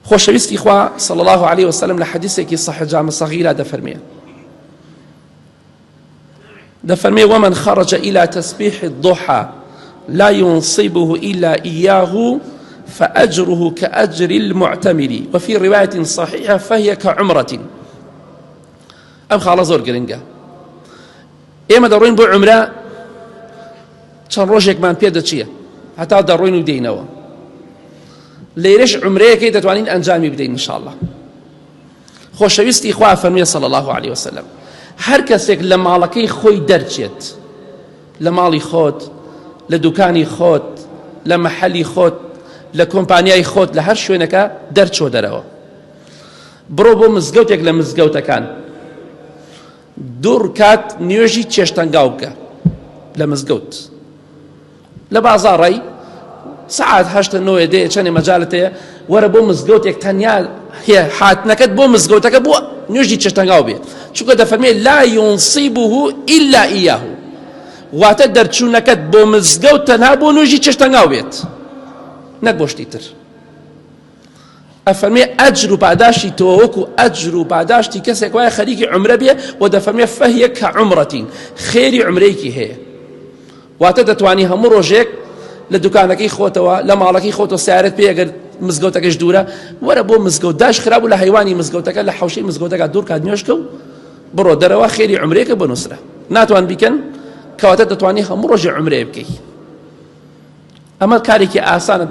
خۆشەویستی خوا صلی الله علیه وسلم لە حەدیثێکی صحیح جامع صغیرا دەفەرمێ دەفەرمێ ومن خرج إلى تسبيح الضحى لا ينصبه إلا إياه فأجره كأجر المعتمر وفي رواية صحيحة فهي كعمرة ئەم خاڵە زۆر گرنگە ئێمە دەڕۆین بۆ عمرە چەند ڕۆژێکمان پێ دەچیە هەتا دەڕۆین و دێینەوە لێرەش عمرەیەکەی دەتوانین ئەنجامی بدەین انشاءالله خۆشەویستی خوا فەرمیە صلی الله علیه وسلم هەر کەسێک لە ماڵەکەی خۆی دەرچێت لە ماڵی خۆت لە دوکانی خۆت لە مەحەلی خۆت لە کۆمپانیای خۆت لە هەر شوێنەکە دەرچۆ دەرەوە بڕۆ بۆ مزگەوتێک لە مزگەوتەکان دوو ڕکات نوێژی چێشتەنگاو بکە لە مزگەوت لە بازاڕی سعات هەشتە نۆیە دێ چەندێ مەجالت هەیە وەرە بۆ مزگەوتێک تەنیا هاتنەکەت بۆ مزگەوتەکە بۆ نوێژی چێشتەنگاو بێ چونکە دەفەرمێ لا ينصيبه إلا إياه واتە دەرچوونەکەت بۆ مزگەوت تەنها بۆ نوێژی چێشتەنگاو بێت نەک بۆ شتی تر ئەفەرمێ ئەجر و پاداشتی تۆ وەکو ئەجر و پاداشتی کەسێک وایە خەریکی عومرە بێ و دەفەرمێ فەهیە کە عومرەتین خێری عومرەیەکی هەیە واتە دەتوانی هەموو ڕۆژێک لە دوکانەکەی خۆتەوە لە ماڵەکەی خۆتەوە سیارەت پێ ئەگەر مزگەوتەکەش دوورە وەرە بۆ مزگەوت داش خرابوو لە هەیوانی مزگەوتەکە لە حەوشەی مزگەوتەکە دوور کات نوێژکە و بڕۆ دەرەوە خێری عومرەیەکە بنووسرە ناتوان بیکەن کەواتە دەتوانی هەموو ڕۆژێ عومرەیە بکەی ئەمە کارێکی ئاسانە.